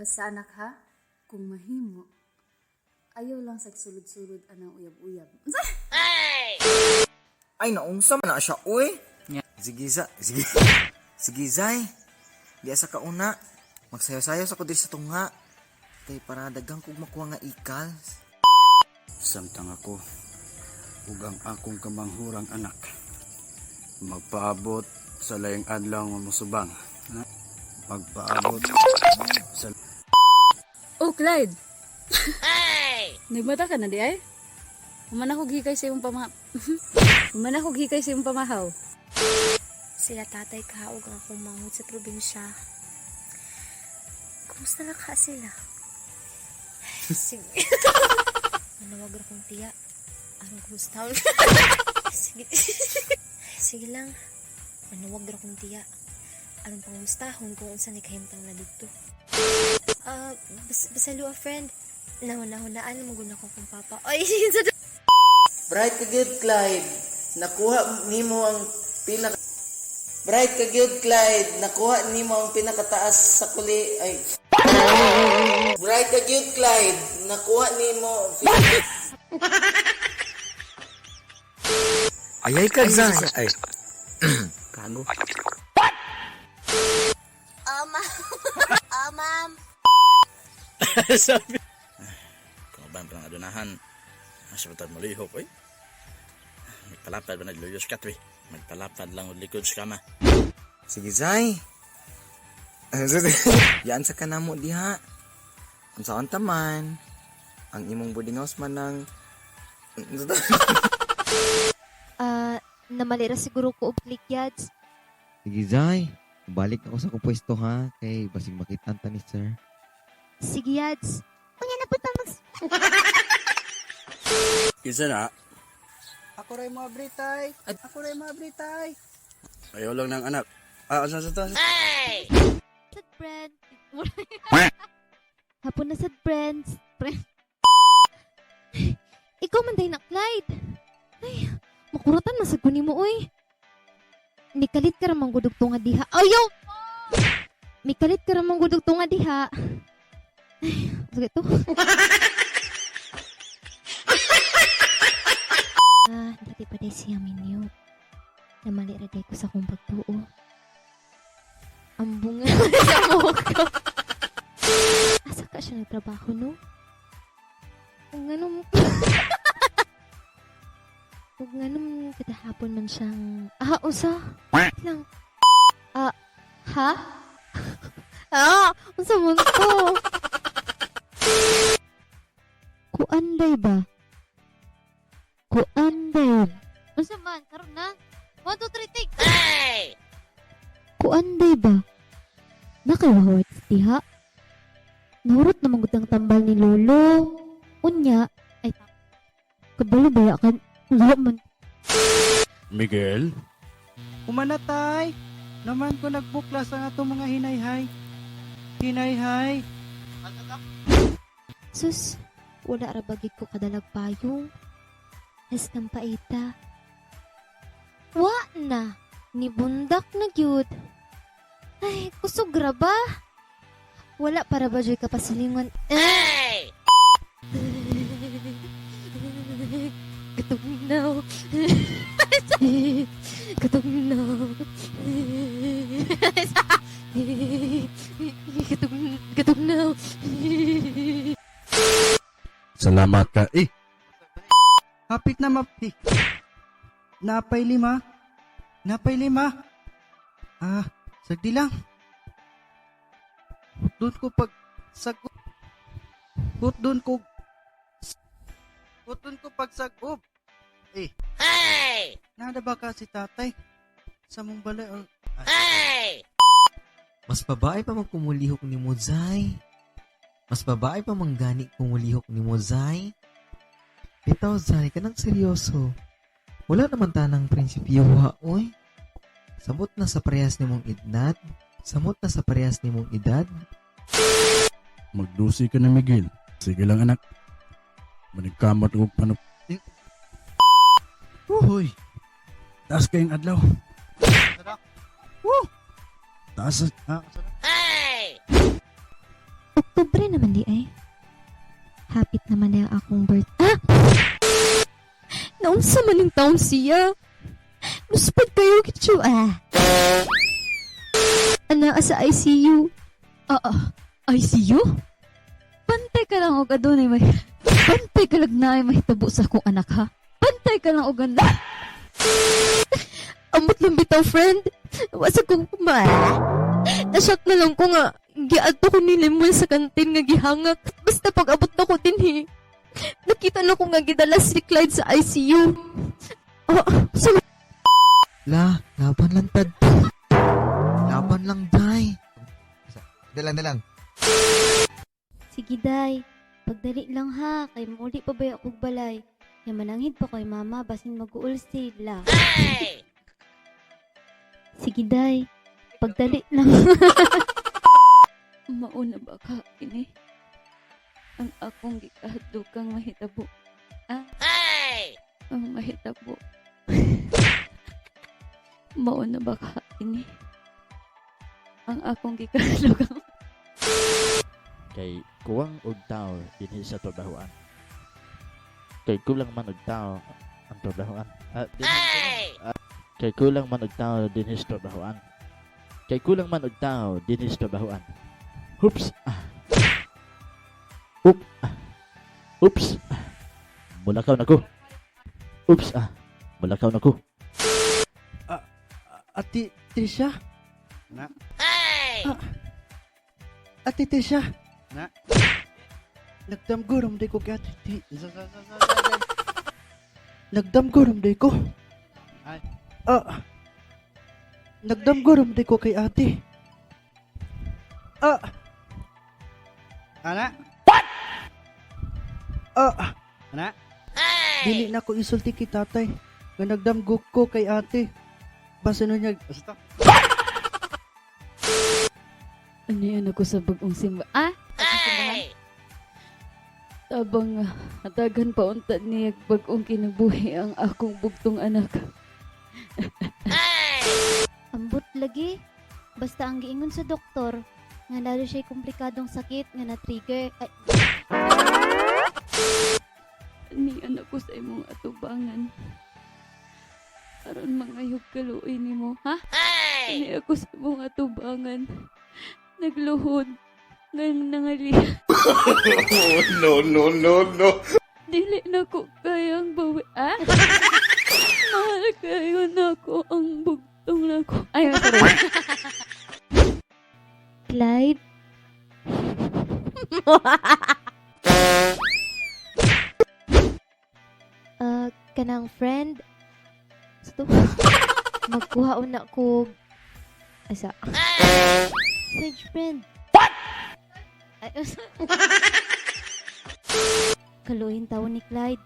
Basta, anak, ha, kung mahimo, ayaw lang sa sulod-sulod anang uyab-uyab. Ay, naunsa man na siya, uy. Sige, za, sige. Sige, Zay. Di asa ka una. Magsayo-sayo sa ko diri sa tunga. Kay para daghang kog makuha nga ikal. Samtang ako ug ang akong kamanghurang anak magpaabot sa laing adlaw nga mosubang, magpaabot sa Oh, Clyde! Nagmata ka na di ay? Human ako gihikay sa imong pamahaw. Human ako gihikay sa imong pamahaw. Sila tatay ka ug ang akong manghud sa probinsya. Kumusta na ka sila? Sige. Manawag ra kong tiya. Anong kumusta? Sige. Sige lang. Manawag ra kong tiya. Anong pangumustahon kung unsa ni kahimtang na dito? Ah, basalo a friend. Nahuna-hunaan mo guna ko kung papa. Ay, Bright ka gyud, Clyde. Nakuha nimo ang pinaka Bright ka gyud, Clyde. Nakuha nimo ang pinakataas sa kuli ay. Bright ka gyud, Clyde. Nakuha nimo ang Ayay ka, Zay. Ay. Kago. Oh, ma'am. Oh, ma'am. Sabi. Kung ba ang adunahan, asa ba tayo malihok, oy? Magpalapad ba nagluyos ka, twi? Magpalapad lang og likod sa kama. Sige, Zay. Yaan sa kanamo diha. Unsaon ta man? Ang imong boarding house man ng Ah, namalira siguro ko og click yads. Sige, Zay. Balik ako sa akong pwesto ha. Kay basig makita ta ni sir. Sige yads. Unya na punta mag Kinsa na? Ako rin mga britay. Ako rin mga britay. Ayaw lang ng anak. Ah, asa sa taas? Sad friend. Hapon na sad friends. Friend. Ikaw man day na, Clyde. Ay, makuratan man sad ko nimo oy. Nikalit ka ramang gudug tunga diha. Ayaw! Mikalit ka ramang gudug tunga diha. Ay, sige to. Ah, dati pa day siya minyo. Namali ra day ko sa akong pagtuo. Ang bunga sa buhok ko. Asa ka siya nagtrabaho, no? Kung anong Kung anong kadahapon man siyang. Ah, usa? Wait lang. Ah, ha? Ah, unsa man to? Kuanday ba? Kuanday. Unsa man? Karon na? 1, 2, 3, take! Kuanday ba? Nakaiwawat diha. Nahurot na manggod ang tambal ni Lolo. Unya, ay, kabalo ba kan? Wala man. Miguel? Umanatay. Naman ko nagbuklas ang atong mga hinayhay. Hinayhay. Sus, wala ra bagid ko kadalag payong. Es ng paita. Wa na. Nibundak na gyud. Ay, kusog ra ba? Wala para ba joy kapasilingon? Ay! Katong na. Katong na. Katong, katong na. Salamat ka. Eh, Hapit na mapi. Napay lima. Napay lima. Ah, sagdi lang. Doon ko pag sagob. Doon ko doon ko pag sagob. Eh. Hey! Nada ba ka si tatay? Sa mong balay or Mas babae pa man kumulihok ni mo, Zay. Mas babae pa man gani kumulihok ni mo, Zay. Bitaw, Zay, kanang seryoso. Wala naman tanang prinsipyo, ha, oy. Samot na sa parehas ni mong edad. Samot na sa parehas ni mong edad. Magdusi ka na, Miguel. Sige lang, anak. Manigkamot og panup. Eh. Uy. Taas kayong adlaw. Woo! Taas. Ah, Oktubre naman di ay. Hapit naman na ang akong birth. Ah! Naunsa man yung taon siya? Luspad kayo, kitsu. Ah. Ana sa ICU. Ah, ICU? Bantay ka lang og adunay may Bantay ka lang na ay mahitabo sa akong anak ha. Bantay ka lang og anak. Amot lang bitaw, friend. Wasa kong ma. Nashock na lang ko nga. Giadto ko ni Lemuel sa kantin nga gihangak. Basta pag abot na ko dinhi. Nakita na ko nga gidala si Clyde sa ICU. Oh, so La, laban lang tad. Laban lang, day. Dalang, dalang. Sige, day. Pagdali lang ha, kay mauli pa ba akong balay. Ya mananghid pa kay mama, basin mag-uul sila. Sige, day. Pagdali lang. Mauna ba ka ini? Ang akong gikahadlokang mahitabo. Ah? Ang mahitabo. Mauna ba ka ini? Ang akong gikahadlokang Kay kuwang og tao dinhi sa trabahoan. Kay kulang man og tao ang trabahoan. Ah, dinhi, kay kulang man og tao dinhi sa trabahoan. Kay kulang man og tao dinhi sa trabahoan. Oops. Ah. Oop. Ah. Oops. Ah. Mulakaw na ko. Oops. Ah. Mulakaw na ko. Ate Trisha? Na. Ah, Ate Trisha? Na. Nagdamgo ramday ko kay Ate Ti. Sa sa sa sa sa. Nagdamgo ramday ko. Ay. Ah. Nagdamgo ramday ko kay ate. Ah. Ana. Ah. Ana. Dili na ko isulti kay tatay. Nga nagdamgo ko kay ate. Basta nun niya. Basta. Ano yan ako sa bagong simba? Ah? Ay! Tabang hatagan pa unta niya bagong kinabuhi ang akong bugtong anak. Ambot lagi. Basta ang giingon sa doktor, nga lalo siya'y komplikadong sakit nga na-trigger. Ay, Ni anak ko sa imong atubangan. Aron mangayog kaluoy nimo, ha? Ni ako sa imong atubangan. Nagluhod. Nang nangali. No, no, no, no. Dili na ko kayang bawi. Ah? Mahal kayo na ko ang bugtong na ko. Ay, sorry. Clyde? Ah, kanang friend. Sto. Magkuha una ko asa. Sage friend. What? Ay, Kaluhin tawo ni Clyde.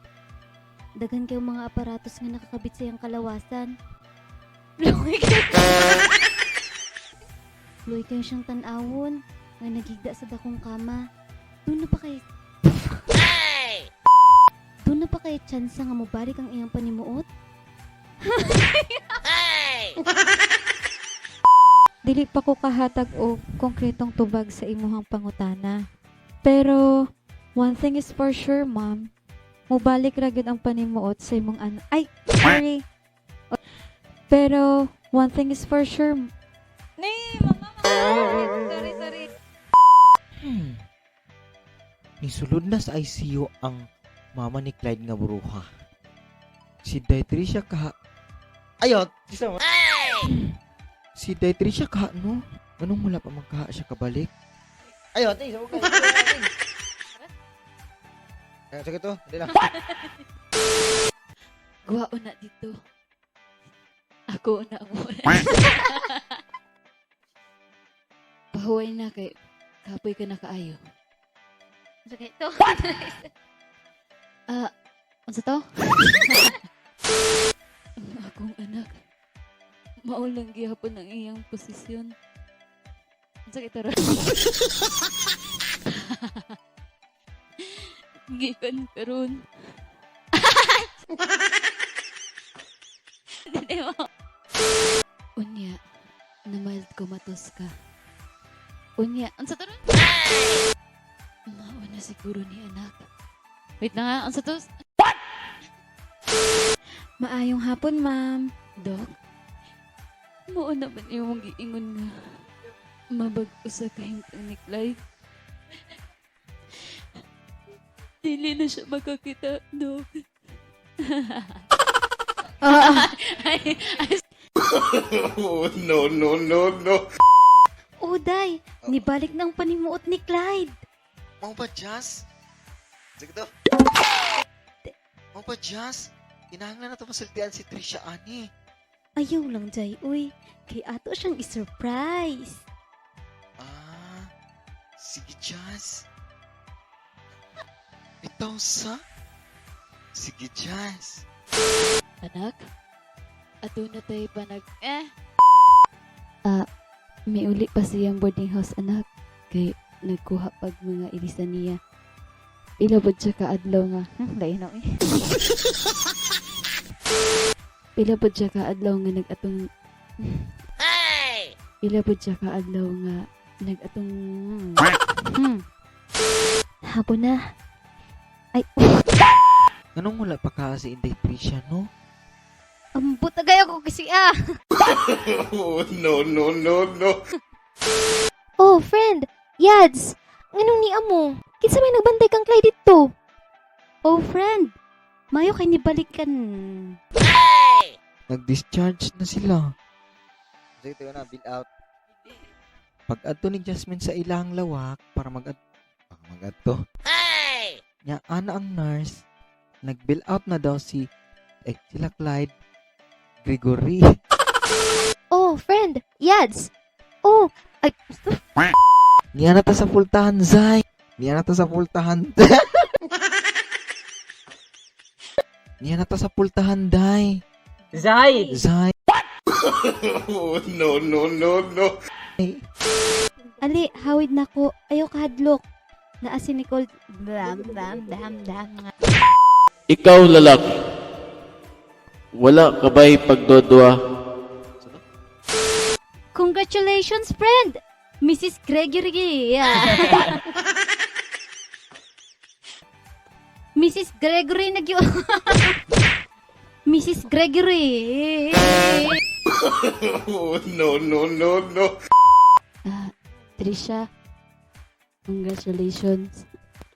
Daghan kayong mga aparatos nga nakakabit sa iyang kalawasan. Luoy kayo. Luoy kayo siyang tan-awon nga nagigda sa dakong kama. Doon na pa kay Doon na pa kay tsansa nga mobalik ang iyang panimuot? Dili pa ko kahatag og konkretong tubag sa imuhang pangutana. Pero one thing is for sure, ma'am. Mubalik ra gyud ang panimuot sa imong an Ay, sorry. Pero one thing is for sure, Ni, mama, sorry, sorry. Nisulod na sa ICU ang mama ni Clyde nga bruha. Si Dietricia kaha... Ayot! Isa mo. Si Dietricia kaha, no? Anong mula pa magkaha siya kabalik? Ayot! Isa mo ka. Sige to, hindi lang. Guwao na dito. Ako na mo. Pahuway na kay kapoy ka na kaayo. Sakit to. Ah, unsa to? Ang akong anak. Mao lang gihapon ang iyang posisyon. Unsa kay tara? Gikan karon. Dili mo. Unya, na mild comatose ka. Unya, unsa to ron? na siguro ni anak. Wait na nga, ang sa to? What? Maayong hapon, ma'am. Dok, mao naman imong giingon nga mabag-o sa kahimtang ni Clyde. Dili na siya makakita, Dok. Ay, ay, No, no, no, no. Uday, nibalik na ang panimuot ni Clyde. Mao ba, Jazz? Sige to. Mao ba, Jazz? Kinahanglan na ito masultian si Trisha ani. Ayaw lang, Jay, uy. Kay ato siyang isurprise. Ah, sige, Jazz. Itaw sa? Sige, Jazz. Anak, ato na tayo panag... Eh! Ah, may uli pa siyang boarding house, anak. Kay nagkuha pag mga ilisa niya. Pila pod siya kaadlaw nga. Lain na eh. Pila pod siya kaadlaw nga nag-atong... Hey! Pila pod siya kaadlaw nga nag-atong... Hapon na. Ay, Anong wala pa ka si Inday Trisha, no? ambot agay ako kasi ah. No, no, no, no. Oh, friend, Yads, nganong ni amo? Kinsa may nagbantay kang Clyde dito? Oh, friend. Mayo kay nibalikan. Nag-discharge na sila. Sige, tayo na, bill out. Pag adto ni Jasmine sa ilang lawak para mag-adto. Hey! Nya ana ang nurse, nag-bill out na daw si eh, sila Clyde Gregory. Oh, friend, Yads. Oh, ay, Niya na ta sa pultahan, Zay. Niya na ta sa pultahan. Niya na ta sa pultahan, Day. Zay! Zay. No, no, no, no. Ali, hawid na ko. Ayaw kahadlok. Naa si Nicole. Blam, blam, blam, blam. Ikaw lalaki, wala ka ba'y pagdodwa? Congratulations, friend! Mrs. Gregory! Yeah. Mrs. Gregory nag Mrs. Gregory! No, no, no, no. Ah, Trisha, congratulations.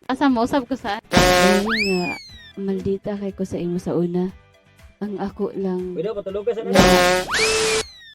Asa mo? Usab ko sa... Ay nga, maldita kay ko sa imo sa una. Ang ako lang Pwede, patulog ka sa na